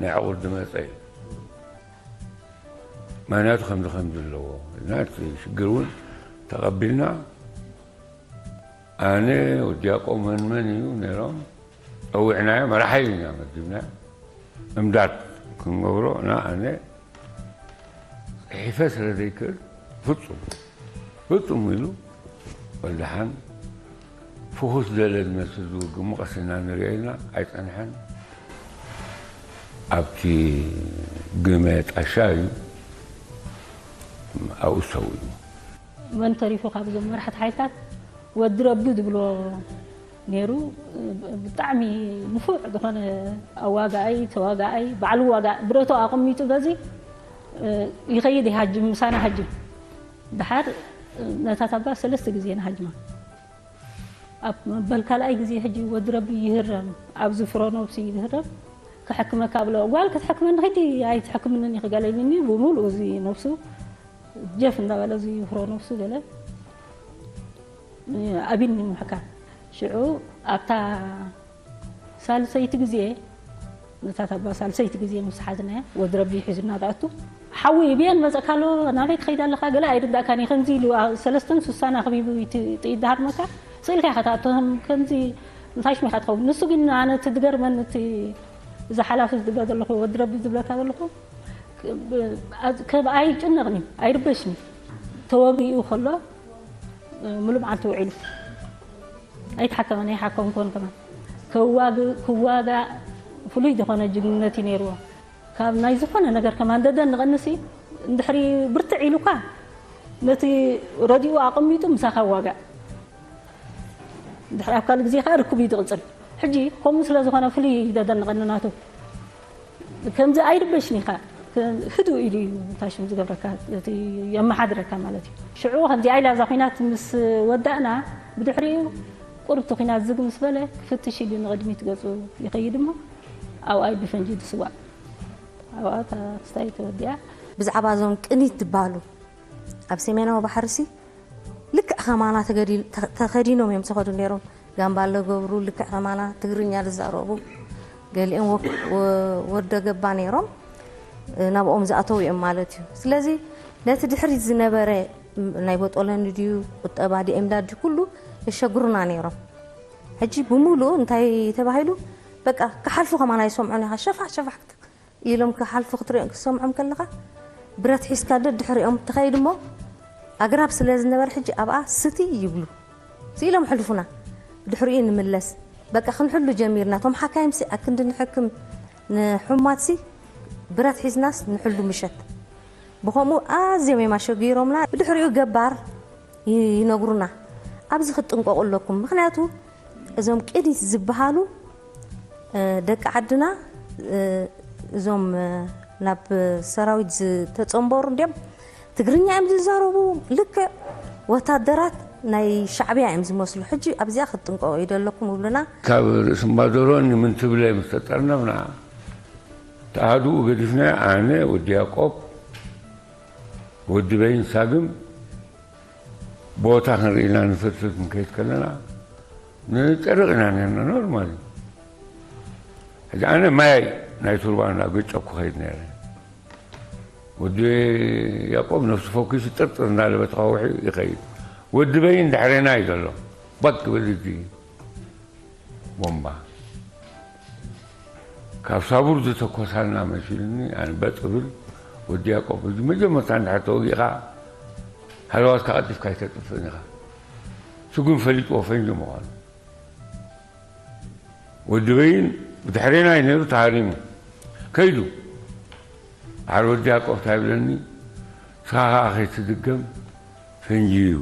ናይ ዕቑር ዝመጸ እዩ። ምኽንያቱ ከምዚ ከምዚ ኣለዎ እና እቲ ሽግር እውን ተቐቢልና፣ ኣነ፣ ወዲ ያዕቆብ፣ መን መን እዩ ነይሮም፣ ጸዊዕናዮ፣ መራሒ ኢና መዲብናዮ። እምዳድ ክንገብሮ እና ኣነ ጽሒፈ ስለ ዘይክእል፣ ፍጹም፣ ፍጹም ኢሉ፣ ወልደሓን ፍኹስ ዘለ ዝመስል ዝውግሙ ቀሲና ንሪኦ ኢልና ኣይጸንሐን። ኣብቲ ግመ ጣሻ እዩ ኣብኡ ሰው እዩ። መን ተሪፉ ካብዞም መራሕቲ ሓይልታት? ወዲ ረቢ ዝብሎ ነይሩ። ብጣዕሚ ንፉዕ ዝኾነ ኣዋጋኣይ፣ ተዋጋኣይ፣ ባዕሉ ዋጋ ብረቱ ኣቐሚጡ በዚ ይኸይድ ይሃጅም፣ ምሳና ሃጅም። ድሓር ነታ ታባ ሰለስተ ግዜ ንሃጅማ። ኣብ መበል ካልኣይ ግዜ ሕጂ ወዲ ረቢ ይህረም፣ ኣብዚ ፍሮ ነብሲ ይህረም፣ ክሕክመካ ብሎ። ጓል ክትሕክመኒ ኺዲ ኣይትሕክምንን ኢኺ ገለ ኢሉኒ፣ ብምሉኡ እዚ ነብሱ ጀፍ እንዳበለ እዚ ፍሮ ነብሱ ገለ ኣቢኒ ምሕካም። ሽዑ ኣብታ ሳልሰይቲ ግዜ፣ ነታ ታባ ሳልሰይቲ ግዜ ምስ ሓዝናያ፣ ወዲ ረቢ ሒዙና ዝኣቱ፣ ሓዊ ብየን መጸካ ኣሎ፣ ናበይ ትኸይድ ኣለኻ? ገለ ኣይርዳእካን እዩ። ከምዚ ኢሉ፣ ኣ-፣ ሰለስተን ስሳን ኣኽቢቡ እዩ እቲ ጥይት ዝሃርመካ። ስእልካ ኢኻ ትኣቱ፣ ከም-፣ ከምዚ እንታይ ሽሚኻ ትኸውን? ንሱ ግን ኣነ እቲ ዝገርመኒ፣ እቲ፣ እዚ ሓላፊ ዝብሎ ዘለኹ፣ ወዲ ረቢ ዝብለካ ዘለኹ፣ ብ-፣ ብ-፣ ከም ኣይጭነቕን እዩ፣ ኣይርበሽን እዩ። ተወጊኡ ከሎ፣ ምሉእ መዓልቲ ውዒሉ። ኣይተሓከመን፣ ኣይሓከምኩን ከማን። ከዋግ-፣ ክዋጋእ ፍሉይ ዝኾነ ጅግንነት እዩ ነይርዎ። ካብ ናይ ዝኾነ ነገር ከማን ደደን ንቐንሲ፣ እንድሕሪ ብርትዕ ኢሉካ፣ ነቲ ረዲኡ ኣቐሚጡ ምሳኻ ዋጋእ። እንድሕሪ ኣብ ካልእ ግዜ ከኣ ርክብ እዩ ዝቕጽል። ሕጂ ከምኡ ስለ ዝኾነ ፍሉይ እዩ ዘደንቐኒ ናቱ። ከምዚ ኣይርበሽን ኢኻ። ህዱእ ኢሉ እዩ ታሽም ዝገብረካ፣ እቲ የመሓድረካ ማለት እዩ። ሽዑ ከምዚኣ ኢላ እዛ ኲናት ምስ ወዳእና፣ ብድሕሪኡ ቁሩብ እቲ ኲናት ዝግ ምስ በለ፣ ክፍትሽ ኢሉ ንቕድሚት ገጹ ይኸይድ እሞ፣ ኣብኣ እዩ ብፈንጂ ዝስዋእ። ኣብኣ እታ ክስታይ ተወዲኣ። ብዛዕባ እዞም ቅኒት ዝበሃሉ ኣብ ሰሜናዊ ባሕርሲ ልክዕ ከማና ተገዲ-፣ ተ-፣ ተኸዲኖም እዮም ዝኸዱ ነይሮም። ጋምባለ ገብሩ ልክዕ ከማና ትግርኛ ዝዛረቡ፣ ገሊኦም ወ-፣ ወ-፣ ወደ ገባ ነይሮም፣ እ፣ ናብኦም ዝኣተው እዮም ማለት እዩ። ስለዚ ነቲ ድሕሪት ዝነበረ፣ ም-፣ ናይ ቦጦለኒ ድዩ፣ ቁጠባ ድዩ፣ ኤምዳድ ድዩ፣ ኩሉ የሸግሩና ነይሮም። ሕጂ ብምሉኡ እንታይ ተባሂሉ፣ በቃ፣ ክሓልፉ ከማን ኣይሰምዑን ኢኻ፣ ሸፋሕ ሸፋሕ ክት-፣ ኢሎም ክሓልፉ ክትሪኦም፣ ክሰምዖም ከለኻ፣ ብረት ሒዝካ ደድሕሪኦም ትኸይድ እሞ፣ ኣግራብ ስለ ዝነበረ ሕጂ ኣብኣ ስቲ ይብሉ። ስኢሎም ሕልፉና፣ ድሕሪኡ ንምለስ። በቃ ክንሕሉ ጀሚርና። እቶም ሓካይምሲ ኣክንዲ ንሕክም ንሕሙማትሲ ብረት ሒዝናስ ንሕሉ ምሸት። ብኸምኡ ኣዝዮም እዮም ኣሸጊሮምና። ብድሕሪኡ ገባር ይ-፣ ይነግሩና፣ "ኣብዚ ክትጥንቀቑ ኣለኩም። ምኽንያቱ እዞም ቅኒት ዝበሃሉ፣ እ፣ ደቂ ዓድና፣ እ፣ እዞም፣ እ፣ ናብ ሰራዊት ዝተጸንበሩ እንድዮም ትግርኛ እዮም ዝዛረቡ፣ ልክዕ ወታደራት ናይ ሻዕብያ እዮም ዝመስሉ። ሕጂ ኣብዚኣ ክትጥንቀቑ ይደለኩም ይብሉና። ካብ ርእሲ እምባደሮን ምን ትብለ ምስ ተጠርነፍና፣ ተኣሃዱኡ ገዲፍና፣ ኣነ፣ ወዲ ያዕቆብ፣ ወዲ በይን ሳግም፣ ቦታ ክንርኢ ኢልና ንፈትፍት ክንከይድ ከለና፣ ንጨርቕ ኢና ነርና፣ ኖርማል እዩ። ሕጂ ኣነ ማይ ናይ ቱርባ እናገጨኩ ኸይድ ነይረ። ወዲ ያዕቆብ ነፍሱ ፈኪሱ ጥርጥር እናበለ ተኻውሒ ይኸይድ። ወዲ በይን ድሕሬና እዩ ዘሎ። ባክ ክብል እዚ ቦምባ ካብ ሳቡር ዝተኮሳልና መሲሉኒ፣ ኣነ በጥ እብል። ወዲ ያዕቆብ፣ እዚ መጀመርታ እንድሕር ተወጊእኻ፣ ሃለዋትካ ቀልጢፍካ ኣይተጥፍእን ኢኻ። ስጉም ፈሊጥዎ ፈንጂ ምዃኑ። ወዲ በይን ብድሕሬና እዩ ነይሩ፣ ተሃሪሙ ከይዱ። ድሓር ወዲ ያዕቆብ እንታይ ይብለኒ፣ "ንስኻ ኸዓ ከይትድገም ፈንጂ እዩ."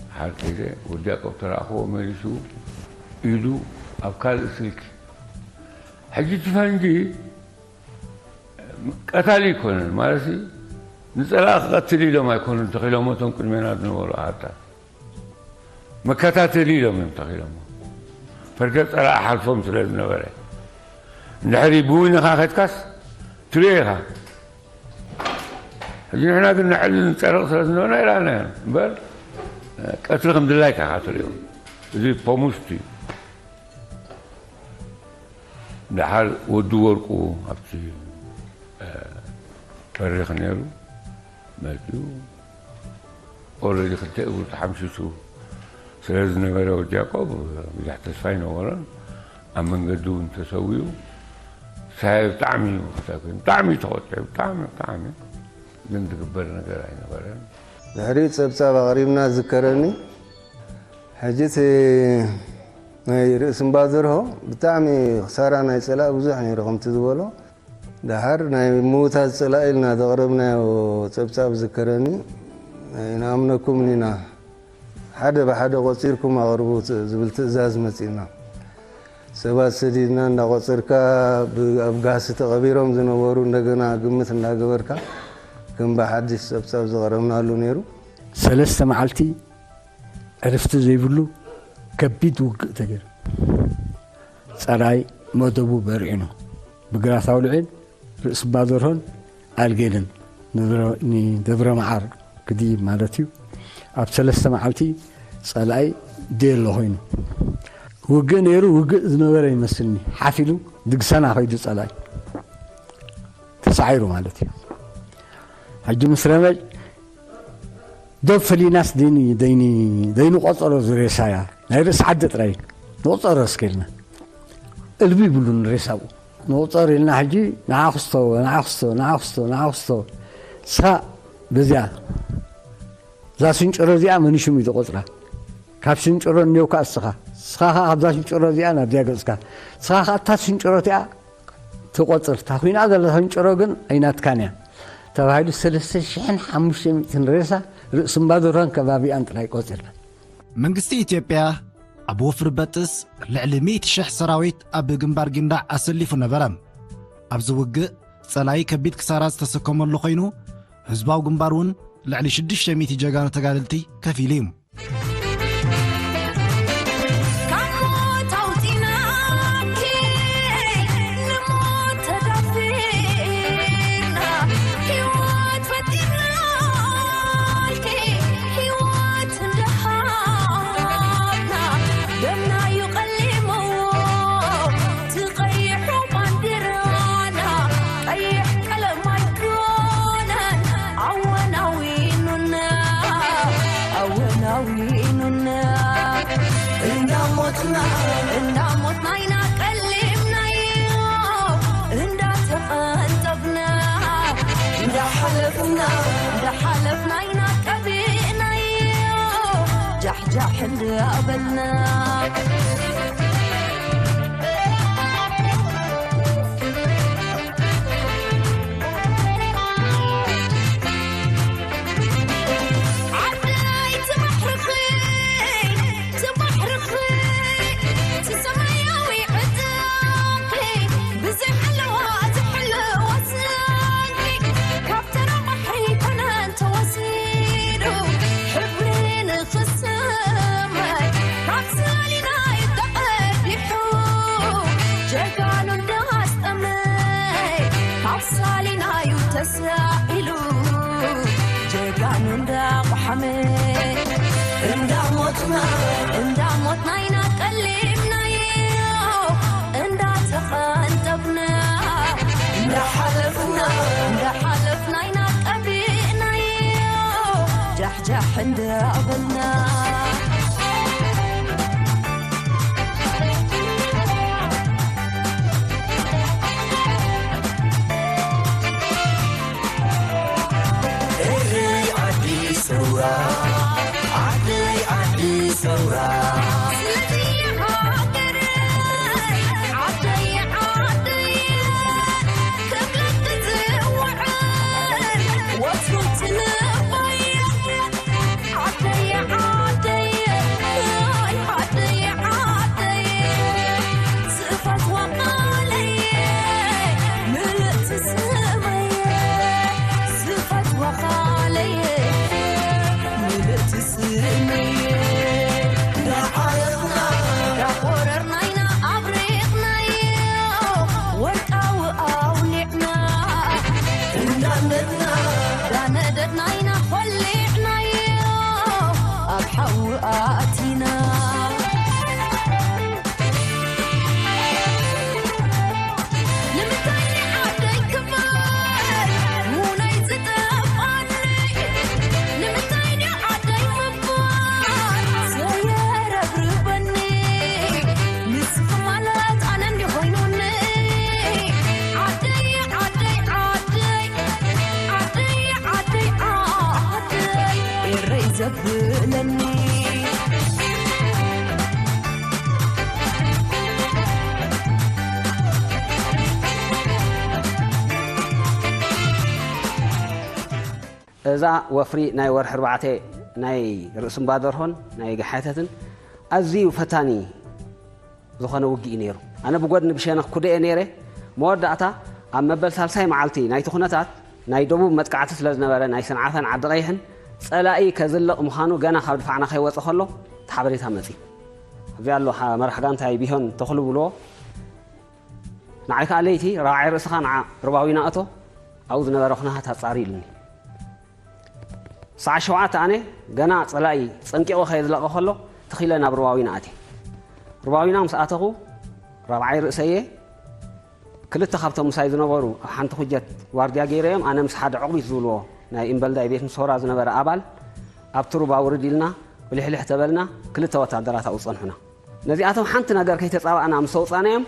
ድሓር ከይደ ወዲ ያዕቆብ ተረኣኽዎ፣ መሊሱ ኢዱ ኣብ ካልእ ስልኪ። ሕጂ እቲ ፈንጂ ቀታሊ ኣይኮነን፣ ማለት ንጸላኢ ክቐትል ኢሎም ኣይኮኑን ተኺሎሞ እቶም ቅድሜና ዝነበሩ ኣሃታት። መከታተሊ ኢሎም እዮም ተኺሎሞ። ፈርደ ጸላኢ ሓልፎም ስለ ዝነበረ። እንድሕሪ ብዊንኻ ከድካስ ትሪኦ ኢኻ። ሕጂ ንሕና ግን ንዕሊ ንጸርቕ ስለ ዝነበርና ኣይረኣናዮን። እምበር ቀትሪ ከም ድላይካ ኢኻ ትሪኦ። እዚ ፖሙስት እዩ። ደሓር ወዲ ወርቁ ኣብቲ፣ እ፣ በሪኽ ነይሩ መጺኡ። ኦልሬዲ ክልተ እግሩ ተሓምሺሹ ስለ ዝነበረ ወዲ ያዕቆብ ብዙሕ ተስፋ ኣይነበሮን። ኣብ መንገዲ እውን ተሰዊኡ። ሳየ ብጣዕሚ እዩ፣ ብጣዕሚ ተቖጢዑ፣ ብጣዕሚ፣ ብጣዕሚ። ግን ዝግበር ነገር ኣይነበረን። ድሕሪኡ ጸብጻብ ኣቕሪብና ዝከረኒ። ሕጂ እቲ ናይ ርእሲ እምባ ዘርሆ ብጣዕሚ ክሳራ ናይ ጸላኢ ብዙሕ ነይሩ፣ ከምቲ ዝበሎ። ደሓር ናይ ምዉታት ጸላኢ ኢልና ዘቕረብናዮ ጸብጻብ ዝከረኒ፣ ኣይንኣምነኩምን ኢና፣ ሓደ ብሓደ ቆጺርኩም ኣቕርቡ ት-፣ ዝብል ትእዛዝ መጺእና። ሰባት ሰዲድና እንዳቆጸርካ፣ ብ-፣ ኣብ ጋህሲ ተቐቢሮም ዝነበሩ እንደገና ግምት እንዳገበርካ፣ ከም ብሓድሽ ጸብጻብ ዘቕረብናሉ ነይሩ። ሰለስተ መዓልቲ ዕርፍቲ ዘይብሉ ከቢድ ውግእ ተገይሩ። ጸላኢ መደቡ በርዒኑ፣ ብግራት ኣውሊዕን ርእሲ እምባ ዘርሆን ኣልጌልን ንደብረ፣ ንደብረ መዓር ክድይብ ማለት እዩ። ኣብ ሰለስተ መዓልቲ ጸላኢ ዴሎ ኮይኑ። ውግእ ነይሩ፣ ውግእ ዝነበረ ይመስልኒ። ሓፍ ኢሉ ድግሰና ከይዱ ጸላኢ። ተሳዒሩ ማለት እዩ። ሕጂ ምስ ረመይ ዶብ ፈሊናስ ደይኒ፣ ደይኒ፣ ደይንቆጸሮ ዝሬሳያ። ናይ ርእሲ ዓዲ ጥራይ ንቆጸሮ እስከ ኢልና። እልቢ ይብሉን ሬሳኡ። ንቁጸር ኢልና ሕጂ ንዓ ክስቶ፣ ንዓ ክስቶ፣ ንዓ ክስቶ፣ ንዓ ክስቶ። ንስኻ በዚኣ፣ እዛ ስንጭሮ እዚኣ መን ሽሙ እዩ ዝቆጽራ? ካብ ስንጭሮ እኔውካ እስኻ። ንስኻ ኸዓ ካብዛ ስንጭሮ እዚኣ ናብዚኣ ገጽካ። ንስኻ ኸዓ እታ ስንጭሮ እቲኣ ትቆጽር። እታ ኹይና ዘላ ስንጭሮ ግን ኣይናትካን እያ። ተባሂሉ ሰለስተ ሽሕን ሓሙሽተ ሚእትን ሬሳ ርእሲ እምባ ዙራን ከባቢኣን ጥራይ ቆጺርና። መንግስቲ ኢትዮጵያ ኣብ ወፍሪ በጥስ ልዕሊ ሚእቲ ሽሕ ሰራዊት ኣብ ግንባር ጊንዳዕ ኣሰሊፉ ነበረ። ኣብዚ ውግእ ጸላኢ ከቢድ ክሳራ ዝተሰከመሉ ኮይኑ፣ ህዝባዊ ግንባር እውን ልዕሊ ሽዱሽተ ሚእቲ ጀጋኑ ተጋደልቲ ከፊሉ እዩ። ካብ ሞት ኣውጺናኪ፣ ንሞት ተዳፊና፣ ህይወት ፈጢርናልኪ፣ ህይወት እንድሃብና፣ ደምና እዩ ቀሊምዎ፣ እቲ ቀይሑ ባንዲራና፣ ቀይሕ ቀለም ኣይኮነን፣ ኣወናዊኑና፣ ኣወናዊኑና። እንዳሞትና፣ እንዳሞትና ኢና ቀሊምናዮ፣ እንዳተቐንጠብና፣ እንዳሓለፍና፣ እንዳሓለፍና ኢና ቀቢእናዮ፣ ጃሕጃሕ እንዳበልና። ዓደይ ትባሕርኺ፣ ትባሕርኺ፣ እቲ ሰማያዊ ዕጥቂ፣ ብዘይ ሓለዋ ዝሕልዋ ስንቂ፣ ካብ ተራ ባሕሪ ኮነ ተወሲዱ፣ ሳሊናዩ ተሳኢሉ ጀጋኑ እንዳቋሓመ እንዳሞትና እንዳሞትና ኢና ቀሊብናዮ እንዳተቐንጠብና እንዳሓለፍና እንዳሓለፍና ኢና ቀቢእናዮ ጃሕጃሕ እንዳበልና እዛ ወፍሪ ናይ ወርሒ ኣርባዕተ ናይ ርእሲ እምባ ደርሆን ናይ ገሓተትን ኣዝዩ ፈታኒ ዝኾነ ውግእ እዩ ነይሩ። ኣነ ብጎድኒ ብሸነኽ ኩደ እየ ነይረ። መወዳእታ ኣብ መበል ሳልሳይ መዓልቲ ናይቲ ኩነታት ናይ ደቡብ መጥቃዕቲ ስለ ዝነበረ ናይ ሰንዓፈን ዓዲ ቀይሕን ጸላኢ ከዝልቕ ምዃኑ ገና ካብ ድፋዕና ከይወጸ ከሎ እቲ ሓበሬታ መጺ። ኣብዚ ኣሎ መራሕ ጋንታይ ቢሆን ተኽሉ ብልዎ ንዓይ ከኣ ለይቲ ራብዓይ ርእስኻ ንዓ ርባዊና እቶ ኣብኡ ዝነበረ ኩነታት ኣጻሪ ኢሉኒ። ሰዓት ሸውዓተ ኣነ ገና ጸላኢ ጸንቂቑ ከየዝለቐ ከሎ ተኺለ ናብ ርባዊና ኣትየ። ርባዊና ምስ ኣተኹ ራብዓይ ርእሰየ ክልተ ካብቶም ምሳይ ዝነበሩ ኣብ ሓንቲ ኩጀት ዋርድያ ገይረዮም ኣነ ምስ ሓደ ዕቑቢት ዝብልዎ ናይ እምበልዳይ ቤት ምሶራ ዝነበረ ኣባል ኣብቲ ሩባ ውርድ ኢልና ብልሕልሕ ተበልና ክልተ ወታደራት ኣብኡ ጸንሑና። ነዚኣቶም ሓንቲ ነገር ከይተጻባእና ምስ ኣውጻናዮም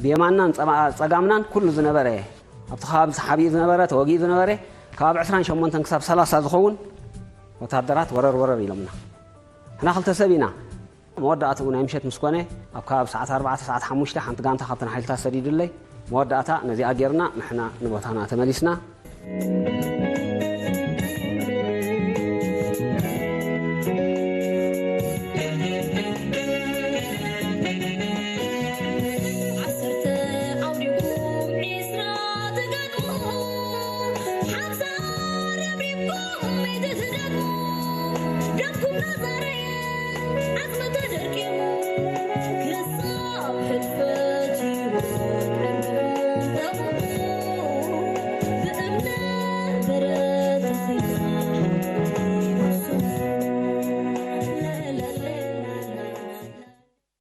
ብየማንናን ጸባ- ጸጋምናን ኩሉ ዝነበረ ኣብቲ ከባቢ ተሓቢኡ ዝነበረ ተወጊኡ ዝነበረ ከባቢ ዕስራን ሸሞንተን ክሳብ ሰላሳ ዝኸውን ወታደራት ወረር ወረር ኢሎምና። ንሕና ክልተ ሰብ ኢና። መወዳእትኡ ናይ ምሸት ምስ ኮነ ኣብ ከባቢ ሰዓት ኣርባዕተ ሰዓት ሓሙሽተ ሓንቲ ጋንታ ካብተን ሓይልታት ሰዲዱለይ መወዳእታ ነዚኣ ጌርና ንሕና ንቦታና ተመሊስና።